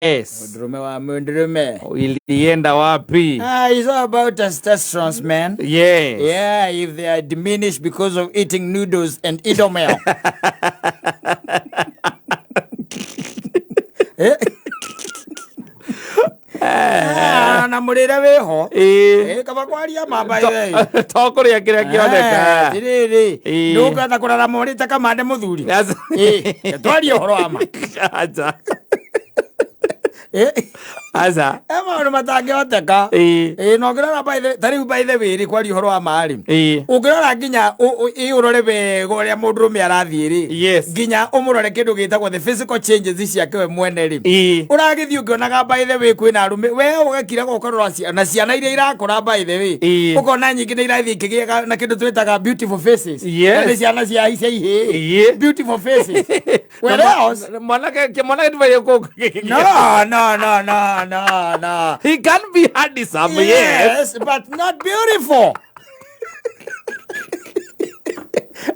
Yes. Mũndũrũme wa mũndũrũme. Ilienda wapi? Ah, it's all about testosterone, man. Yes. Yeah, if they are diminished because of eating noodles and idomel. Eh? Ah, na mũrĩre wĩho. Ĩĩ. Eh, kaba kwaria mamba ĩĩ. To kũrĩa kĩrĩa kĩoneka. Atirĩrĩ, Ĩĩ. ndũkwenda kũrarama ũrĩte kamande mũthuri. Yes. Ĩĩ, twarie ũhoro wa ma. Aca. Ĩĩ. Aca. He maũndũ matangĩhoteka. Ĩĩ. Ĩĩ, na ũngĩrora by the ta rĩu by the way rĩ, kwaria ũhoro wa ma rĩ. Ĩĩ. Ũngĩrora nginya ĩ ũrore wega ũrĩa mũndũrũme arathiĩ rĩ. Yes. Nginya ũmũrore kĩndũ gĩtagwo the physical changes ciake we mwene rĩ. Ĩĩ. Ũragĩthiĩ ũkĩonaga by the way kwĩna arũme we ũgakiraga ũkarora ciana ciana iria irakũra by the way. Ĩĩ. Ũkona nyingĩ nĩ irathiĩ ikĩgĩaga na kĩndũ twĩtaga beautiful faces. Yes. Na nĩ ciana cia ihĩĩ. Ĩĩ. Beautiful faces. Whereas Mwanake mwanake tibaye kũ No, no, no, no, no, no. He can be handsome, yes. Yes, but not beautiful.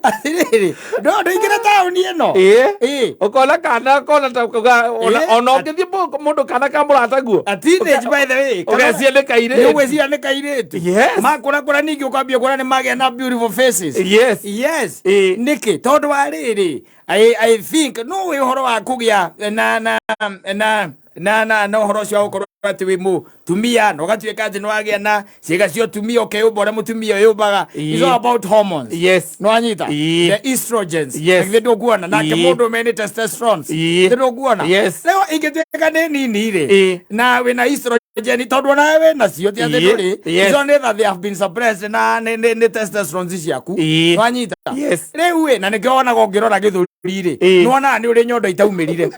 Atirĩrĩ, no ndũingĩre taũni ĩno. Ĩĩ. Ĩĩ. Ũkona kana kona ta kuga ona Ĩĩ. ona ũngĩthiĩ mũndũ kana ka mũrataguo. A teenage by the way. Ũgeciria nĩ Nĩ kairĩtu. ũgwĩciria nĩ kairĩtu. Yes. Makũrakũra ningĩ ũkambia kuona nĩ magĩa na beautiful faces. Yes. Yes. Ĩĩ. Nĩkĩ? Tondũ wa rĩrĩ, I think no wĩ ũhoro wa kũgĩa na na na na na na ũhoro ũcio wa gũkorwo atĩ wĩ mũtumia na ũgatuĩka atĩ nĩ wagĩa na ciĩga cia ũtumia ũkeyũmba ũrĩa mũtumia ũyũmbaga. Ĩĩ. It's all about hormones. Yes. Nĩ wanyita? Ĩĩ. The estrogens. Yes. Githĩ ndũkuona? Nake Ĩĩ. mũndũ ũme nĩ testosterones. Ĩĩ. Githĩ ndũkuona? Yes. Rĩu ingĩtuĩka nĩ nini rĩ, Ĩĩ. na wĩna estrogen tondũ onawe wĩ nacio ti atĩ Ĩĩ. ndũrĩ. Yes. Icio nĩ that they have been suppressed na nĩ testosterones ciaku. Ĩĩ. Nĩ wanyita? Yes. Rĩu ĩ, na nĩkĩo wonaga ũngĩrora gĩthũri rĩ, Ĩĩ. nĩ wonaga nĩ ũrĩ nyondo itaumĩrire.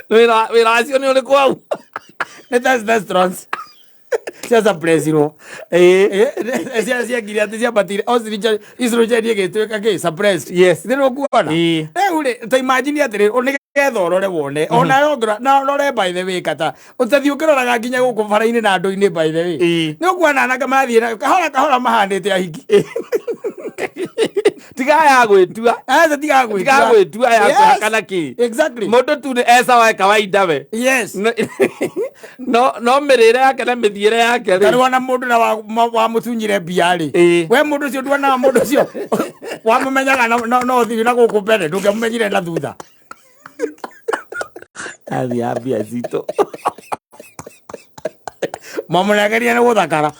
Wĩra wĩra wacio nĩ ũrĩkũ hau? Nĩ testosterones cia suppressirwo. Ĩĩ. Cia ciangire atĩ ciambatire estrogen estrogen ĩgĩtuĩka kĩ suppressed. Yes. Nĩ ũkuona? Ĩĩ. Rĩu rĩ, ta imagine atĩrĩ, nĩgetha ũrore wone, ona ũngĩrora, na ũrore by the way kata, ũtathiĩ ũkĩroraga nginya gũkũ bara-inĩ na andũ-inĩ by the way. Ĩĩ. Nĩ ũkuona anake marathiĩ na kahora kahora mahanĩte ahiki. Tiga ya gwĩtua. Aca tiga gwĩtua. Tiga gwĩtua ya Yes. kũhakana kĩ. Exactly. Mũndũ tu nĩ esawa kawaida we. Yes. No no no mĩrĩre yake na mĩthiĩre yake Tarĩ rĩ. wona mũndũ na wamũtunyire mbia rĩ. Ĩĩ. We mũndũ ũcio nduonaga mũndũ ũcio wamũmenyaga no ũthiĩ na gũkũ mbere ndũngĩamũmenyire na thutha. Athiĩ mbia citũ. Mamũnegeria nĩ gũthakara.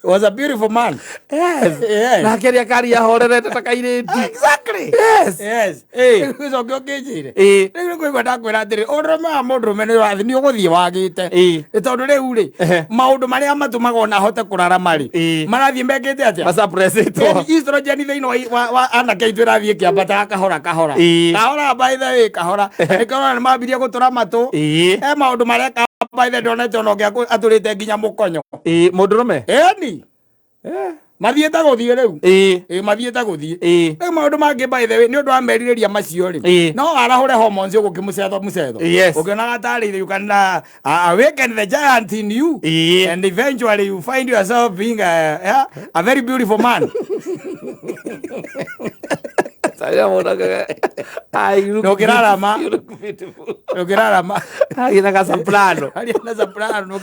He was a beautiful man. Yes. Yes. Nake rĩ akaria ahorerete ta kairĩtu. Exactly. Yes. Yes. Ĩĩ. Ũcoke ũkĩnjĩre. Ĩĩ. Rĩu nĩ kũigua ndakwĩra atĩrĩ, ũndũrũme wa mũndũrũme nĩ ũrathiĩ nĩ ũgũthiĩ wagĩte. Ĩĩ. Nĩ tondũ rĩu rĩ, Ehe. maũndũ marĩa matũmaga ona ahote kũrarama rĩ, Ĩĩ. marathiĩ mekĩte atĩa? Masuppressĩtwo. Yaani estrogen thĩinĩ wa anake aitũ ĩrathiĩ ĩkĩambataga kahora kahora. Ĩĩ. Kahora by the way kahora. Nĩkĩo ũrona nĩ mambirie gũtũra matũ. Ĩĩ. He maũndũ mareka by the way ndonete ona ũngĩ atũrĩte nginya mũkonyo. Ĩĩ mũndũrũme. Ĩni. Mathiĩte gũthiĩ rĩu. Ĩĩ. Ĩĩ mathiĩte gũthiĩ. Ĩĩ. Rĩu maũndũ mangĩ by the way nĩ ũndũ wa merirĩria macio rĩ. Ĩĩ. No arahũre hormones ũgũkĩmũcetho mũcetho. Yes. Ũkĩonaga tarĩ you can awaken the giant in you. Ĩĩ. And eventually you find yourself being a very beautiful man. Saria mũndũ I look Ndũngĩrarama. You look beautiful. Ũkĩrarama. Arĩ na gasoprano. Arĩ na soprano.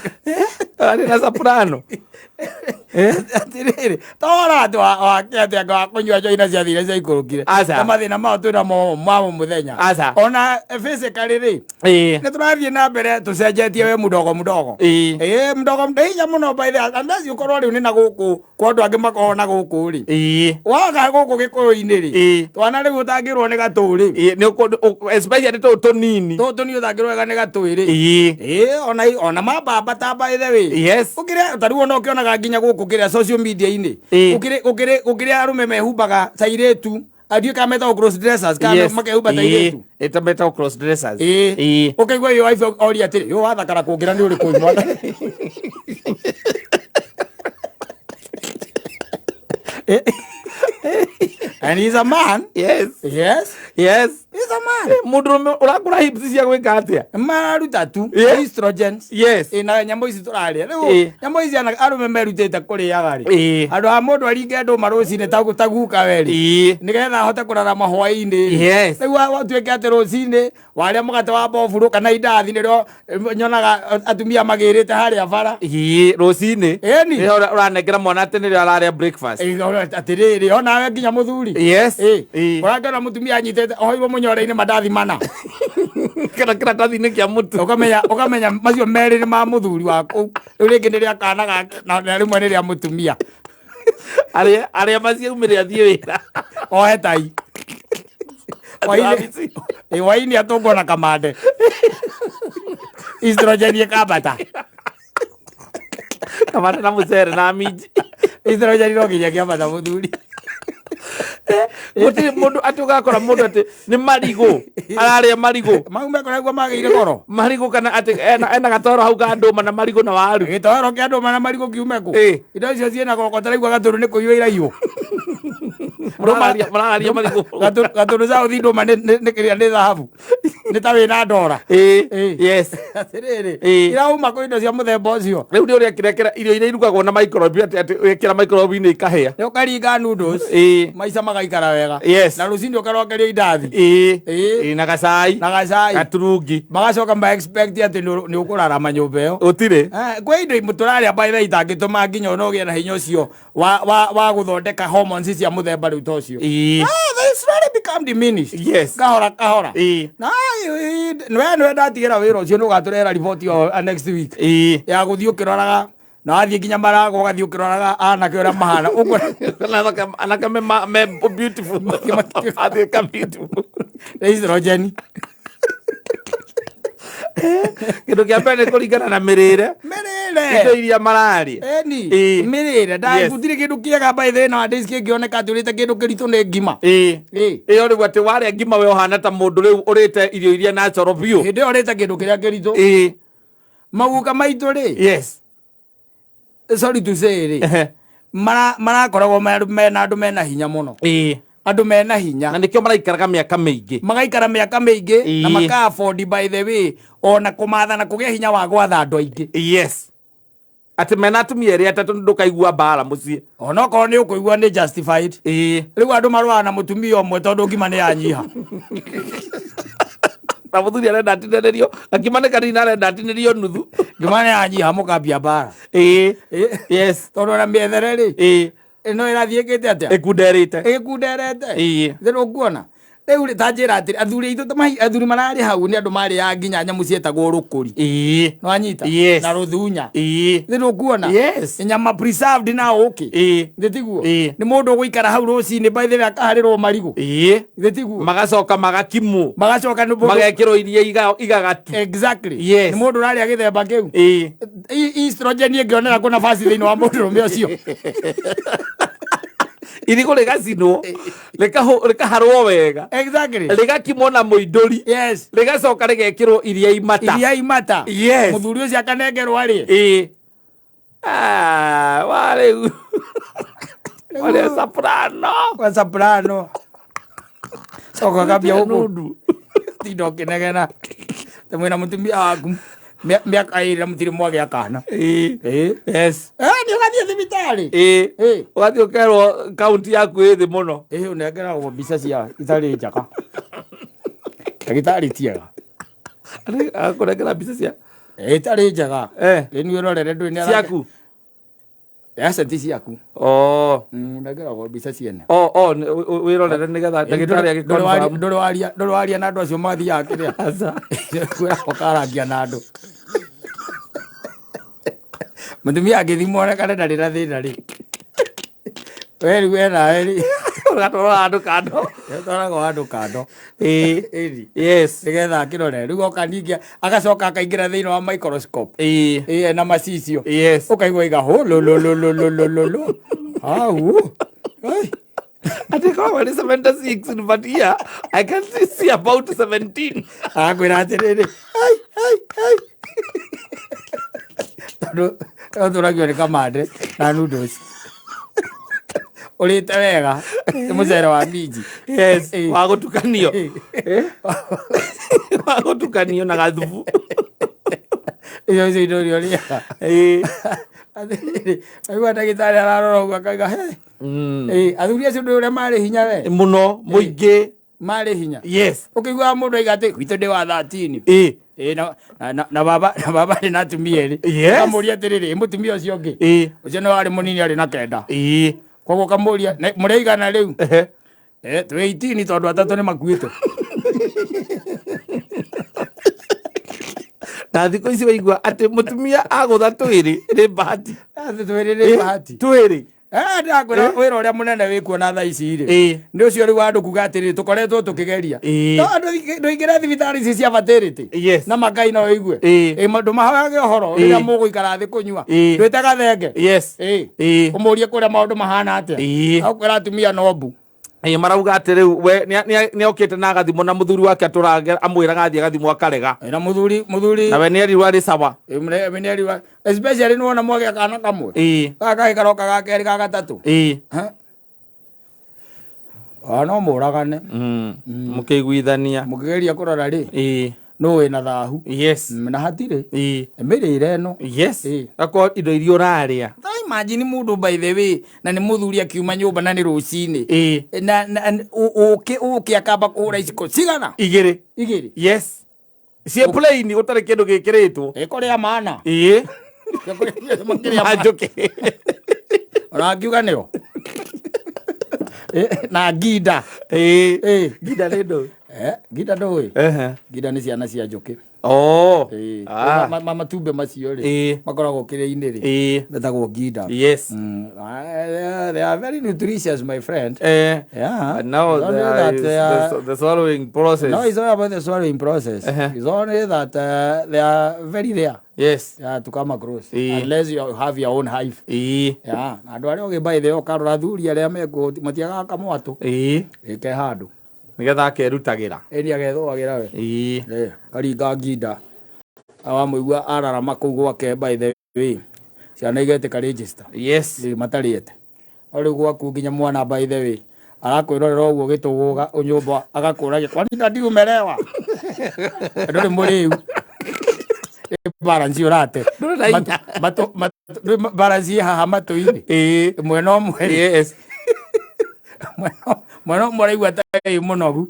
Arĩ na soprano. Atirĩrĩ, tora atĩ wake atĩ anga wa kũnyua njohi na ciathire ciaikũrũkire. Aca. Na mathĩna mao twĩna mo ma o mũthenya. Aca. Ona physically rĩ, Ĩĩ. nĩ tũrathiĩ na mbere tũcenjetie we mdogo mdogo. Ĩĩ. Ĩĩ mdogo mdogo hinya mũno by the way, unless ũkorwo rĩu nĩ na gũkũ kwa andũ angĩ makoragwo na gũkũ rĩ. Ĩĩ. Waga gũkũ gĩkũyũ-inĩ rĩ, Ĩĩ. twana rĩu ũtangĩrwo nĩ gatũ rĩ. Ĩĩ nĩ especially tũtũ tũnini. Tũtũ nĩ ũtangĩrwo wega nĩ gatũ rĩ. Ĩĩ. Ĩĩ ona ona mambamba ta by the way. Yes. Ũkĩrĩa ta rĩu ona ũkĩonaga nginya gũkũ kĩrĩa social media-inĩ. Ĩĩ. Ũkĩrĩ ũkĩrĩ ũkĩrĩ arũme mehumbaga ta airĩtu. Andiũ kana metagwo cross dressers kana Yes. makehumba ta Ĩĩ. airĩtu. Ĩta metagwo cross dressers. Ĩĩ. Ĩĩ. Ũkaigua ĩyo wife oria atĩrĩ, "Yo wathakara kũngĩra nĩ ũrĩkũ mwana?" And he's a man. Yes. Yes. Yes. Is a man. Mũndũrũme ũrakũra hips cia gwĩka atĩa? Mararuta tu estrogens. Ĩ, na nyamũ ici tũrarĩa rĩu, nyamũ ici arũme merutĩte kũrĩaga rĩ, handũ ha mũndũ aringe ndũma rũcinĩ ta guka we rĩ, nĩgetha ahote kũrarama hwaĩ-inĩ rĩ. Rĩu watuĩke atĩ rũcinĩ warĩa mũgate wa mboburo kana indathi, nĩrĩo nyonaga atumia magĩrĩte harĩa bara. Ĩĩ, rũcinĩ. Ĩni. Rĩrĩa ũranengera mwana atĩ nĩrĩo ararĩa breakfast. Ĩ, atĩrĩrĩ, onawe nginya mũthuri. Ũrakĩona mũtumia anyitĩte ohoirwo mũnyore-inĩ mandathi mana. Kana kĩratathi-inĩ kĩa mũtu. Ũkamenya macio merĩ nĩ ma mũthuri waku, rĩu rĩngĩ nĩ rĩa kana gake na rĩmwe nĩ rĩa mũtumia. Arĩa maciaumĩre athiĩ wĩra. Ohe tai. Waini. Ĩ, waini atũngwo na kamande. Estrogen ĩkambata. Kamande na mũcere na minji. Estrogen no nginya kĩambata mũthuri. Gũtirĩ mũndũ atĩ ũgakora mũndũ atĩ nĩ marigũ ararĩa marigũ. Mau mekoragwo magĩire goro. Marigũ kana atĩ ena gatoro hau ka ndũma na marigũ na waru. Gĩtoero kĩa ndũma na marigũ kiume kũ? Indo icio ciĩna goro taraigua gatũrũ nĩ kũiywo iraiywo. Mũrararia marigũ. Gatũrũ South ndũma nĩ kĩrĩa nĩ thahabu. Nĩ ta wĩna ndora. Atĩrĩrĩ, irauma kwĩ indo cia mũthemba ũcio. Rĩu nĩ ũrĩa kĩrekera irio iria irugagwo na microwave atĩ wekĩra microwave-inĩ ikahĩa. Nĩ ũkaringa noodles. Maica magaikara wega. Na rũcinĩ ũkarokeria indathi. Na gacai. Na gacai. Gaturungi. Magacoka ma expect atĩ nĩ ũkũrarama nyũmba ĩyo. Gũtirĩ. Kwĩ indo imwe tũrarĩa by the way itangĩtũma nginya ona ũgĩe na hinya ũcio wa gũthondeka hormones cia mũthemba rĩu ta ũcio. They slowly become diminished. Kahora kahora. Na we nĩwe ndatigĩra wĩra ũcio, nĩ ũgatũrehera riboti ĩyo next week. Ya gũthiĩ ũkĩroraga na wathiĩ nginya marago ũgathiĩ ũkĩroraga anake ũrĩa mahana. Ũguo Anake me beautiful. Anake beautiful. Estrogen. Kĩndũ kĩa mbere nĩ kũringana na mĩrĩre. Mĩrĩre. Indo iria mararĩa. Eni. Mĩrĩre. Gũtirĩ kĩndũ kĩega by the way nowadays kĩngĩoneka atĩ ũrĩte kĩndũ kĩritũ nĩ ngima. Ĩyo rĩu atĩ warĩa ngima we ũhana ta mũndũ rĩu ũrĩte irio iria natural biũ. Hĩndĩ ĩyo ũrĩte kĩndũ kĩrĩa kĩritũ. Maguka maitũ rĩ. Sorry to say rĩ. Marakoragwo mena andũ mena hinya mũno. Andũ mena hinya. Na nĩkĩo maraikaraga mĩaka mĩingĩ. Magaikara mĩaka mĩingĩ na maka afford by the way ona kũmatha na kũgĩa hinya wa gwatha andũ aingĩ. Atĩ mena atumia erĩ atatũ ndũkaigua mbara mũciĩ. Onokorwo nĩ ũkũigua nĩ justified. Rĩu andũ marũaga na mũtumia ũmwe tondũ ngima nĩ yanyiha. Na mũthuri arenda atinĩrĩrio, ngima nĩ kanini arenda atinĩrio nuthu. Ngima nĩ yanyiha mũkambia mbara. Tondũ ona mĩethere rĩ. Ĩno ĩrathiĩ ĩkĩte atĩa? Ĩkunderete. Ĩkunderete. Thĩna ũkuona. Rĩu rĩ, ta njĩra atĩrĩ, athuri aitũ ta athuri mararĩ hau nĩ andũ marĩaga nginya nyamũ ciĩtagwo rũkũri. Nĩwanyita? Na rũthunya. Thĩna ũkuona? Nyama preserved na ũkĩ. Thĩ tiguo? Nĩ mũndũ ũgũikara hau rũcinĩ by the way akaharĩrwo marigũ. Thĩ tiguo? Magacoka magakimwo. Magacoka nĩ mũndũ Magekĩrwo iria igagatu. Exactly. Nĩ mũndũ ũrarĩa gĩthemba kĩu. Estrogen ĩngĩonera kũ nafasi thĩinĩ wa mũndũrũme ũcio. Irigũ rĩgacinwo, rĩkaharwo wega. Rĩgakimwo na mũindũri. Rĩgacoka rĩgekĩrwo iria imata. Iria imata. Mũthuri ũcio akanengerwo arĩe. Wa rĩu. Warĩa soprano. Wa soprano. Coka ũkambia gũkũ. Nundu. Tinda ũkĩnegena. Ta mwĩna mũtumia waku. Mĩaka ĩrĩ na mũtirĩ mwagĩa kana. Nĩ ũgathiĩ thibitarĩ. Ũgathiĩ ũkerwo kaunti yaku ĩ thĩ mũno. Ũnengeragwo mbica cia itarĩ njega. Ndagĩtarĩ ti ega. Agakũnengera mbica cia? Itarĩ njega. Rĩu nĩ ũrorere ndũĩ nĩ arake- Ciaku? Aca ti ciaku. Ũnengeragwo mbica ciene. Wĩrorere nĩgetha ndagĩtarĩ agĩconfirm. Ndũrĩ waria na andũ acio mathiaga kĩrĩa? Aca. Kwĩra ũkarangia na andũ. Mũtumia angĩthimwo onekane ndarĩ na thĩna rĩ. We rĩu we nawe rĩ. Ũgatwarwo handũ kando. Ũtwaragwo handũ kando. Ĩni. Nĩgetha akĩrore. Rĩu oka ningĩ agacoka akaingĩra thĩinĩ wa microscope. Ena macicio. Ũkaigua iga hũ, lũ, lũ, lũ, lũ, lũ, lũ, lũ, lũ. Au. Ai. Ati koragwo nĩ 76, but here I can see about 17. Agakwĩra atĩrĩrĩ, ai, ai, ai. Tondũ no tũragio nĩ kamande na noodles. Ũrĩte wega. Nĩ mũcere wa minji. Yes. Ĩĩ. Wa gũtukanio. Eh? Wa gũtukanio na gathubu. Icio icio indo iria ũrĩaga. Ĩĩ. Atĩrĩrĩ, aigua ndagĩtarĩ ararora ũguo akauga he. Ĩĩ, athuri acio ndũĩ ũrĩa marĩ hinya we. Mũno mũingĩ. Marĩ hinya. Yes. Ũkĩiguaga mũndũ aiga atĩ gwitũ ndĩ wa 13. Ĩĩ. Ĩĩ, na baba arĩ na atumia erĩ. Yes. Ũkamũria atĩrĩrĩ, ĩ mũtumia ũcio ũngĩ? Ĩĩ. Ũcio nĩ warĩ mũnini arĩ na 9. Ĩĩ. Koguo ũkamũria, mũrĩ aigana rĩu? Ehe. Eh, twĩ 18 tondũ atatũ nĩ makuĩte. Na thikũ ici waigua atĩ mũtumia agũtha twĩrĩ nĩ bahati. Atĩ twĩrĩ nĩ bahati. Twĩrĩ. Eh, ndakwĩra wĩra ũrĩa mũnene wĩkuo na thaa ici rĩ. Ĩĩ. Nĩ ũcio rĩu andũ kuga atĩrĩrĩ tũkoretwo tũkĩgeria. Ĩĩ. No andũ ndũingĩre thibitarĩ ici cia fertility. Yes. Na makai no ũigue. Ĩĩ. Ĩĩ, ndũmahoyage ũhoro Ĩĩ. rĩrĩa mũgũikara thĩ kũnyua. Ĩĩ. Ndwĩte gathenge. Yes. Ĩĩ. Ĩĩ. Ũmũrie kũrĩa maũndũ mahana atĩa. Ĩĩ. Akwĩra atumia no mbu. Ĩĩ, marauga atĩ rĩu we nĩokĩte na agathimwo na mũthuri wake atũrage amwĩraga athiĩ agathimwo akarega. Na mũthuri mũthuri Na we nĩerirwo arĩ sawa. Ĩĩ, we nĩerirwo especially nĩwona mwagĩa kana kamwe. Ĩĩ. Gaka kangĩ karoka ga kerĩ ga gatatũ. Ĩĩ. Ha? Ona no mũragane. Mũkĩiguithania. Mũkĩgeria kũrora rĩ. Ĩĩ. Nũ wĩna thahu. Yes. Na hatirĩ. Ĩĩ. Mĩrĩre ĩno. Yes. Ĩĩ. Akorwo indo iria ũrarĩa. Ta imagine mũndũ by the way na nĩ mũthuri akiuma nyũmba na nĩ rũcinĩ. Ĩĩ. Na ũkĩ ũkĩ akamba kũhũra iciko cigana? Igĩrĩ. Igĩrĩ. Yes. Ciĩ plain gũtarĩ kĩndũ gĩkĩrĩtwo. Ĩkũrĩa mana. Ĩĩ. Makĩrĩa Ma njũkĩ. Ona angiuga nĩo. Na nginda. Ĩĩ. Ĩĩ. Nginda nĩ ndũ. Nginda ndũĩ. Ehe. Nginda nĩ ciana cia njũkĩ. Oh. Ĩĩ. Ah. Matumbĩ macio rĩ. Ĩĩ. Makoragwo kĩrĩa-inĩ rĩ. Ĩĩ. Metagwo nginda. Yes. They are very nutritious, my friend. Yeah. And now It's only there that is they are the swallowing process. No, it's all about the swallowing process. It's only that they are very rare. Yes. Yeah, to come across. Ĩĩ. Unless you have your own hive. Ĩĩ. Yeah. Na andũ arĩa ũgĩ by the way ũkarora athuri arĩa mekuo matiagaga kamwatũ. Ĩĩ. Ĩke handũ. Nĩgetha akerutagĩra. Ĩni agethũagĩra we. Ĩĩ. Ĩĩ, karinga nginda. Wamũigua ararama kũu gwake by the way. Ciana igetĩka register. Yes. Ĩĩ, matarĩte. No rĩu gwaku nginya mwana by the way arakwĩrorera ũguo gĩtũgũga nyũmba agakũragia kwani dadi umelewa? Ndũrĩ mũrĩu. Balance ũrate. Ndũrĩ na hinya. Balance ĩ haha matũ-inĩ. Ĩĩ. Mwena ũmwe rĩ. Yes. Mwena ũmwe ũraigua ta wĩ mũnogu.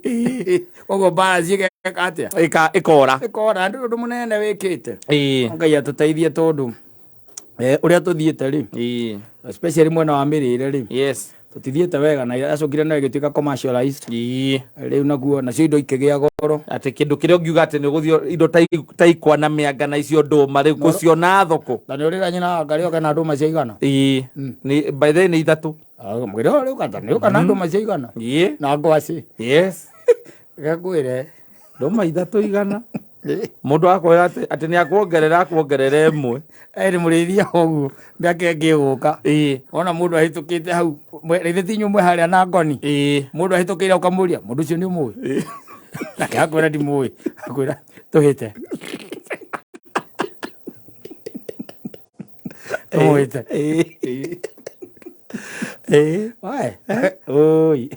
Koguo balance ĩgeka atĩa? Ĩkora. Ĩkora. Ndũrĩ ũndũ mũnene wĩkĩte. Ĩĩ. Ngai atũteithie tondũ ũrĩa tũthiĩte rĩ. Ĩĩ. Especially mwena wa mĩrĩre rĩ. Yes. Tũtithiĩte wega na yacokire nayo ĩgĩtuĩka commercialized. Ĩĩ. Rĩu naguo nacio indo ikĩgĩa goro. Atĩ kĩndũ kĩrĩa ũngiuga atĩ nĩ ũgũthiĩ indo ta ikwa na mĩanga na icio ndũma rĩu gũciona thoko. Na nĩ ũrĩra nyina wa Ngarĩ oke na ndũma cia igana? Ĩĩ. Nĩ by the way nĩ ithatũ. Mũgĩre rĩu kata nĩ ũka na ndũma cia igana. Ĩĩ. Na ngwacĩ. Yes. Gakwĩre. Ndũma ithatũ igana. Mũndũ akwĩra atĩ nĩ akuongerera akuongerera ĩmwe. Nĩ mũrĩithia ũguo mĩaka ĩngĩ ĩgũka. Ĩĩ. Wona mũndũ ahĩtũkĩte hau, rĩthĩ ti inyuĩ mwĩ harĩa na ngoni. Ĩĩ. Mũndũ ahĩtũkĩire ũkamũria, mũndũ ũcio nĩ ũmũĩ? Ĩĩ. Nake akwĩra ndimũĩ. Akwĩra tũhĩte. Tũmũhĩte. Ĩĩ. Ĩĩ. Oe. Oi.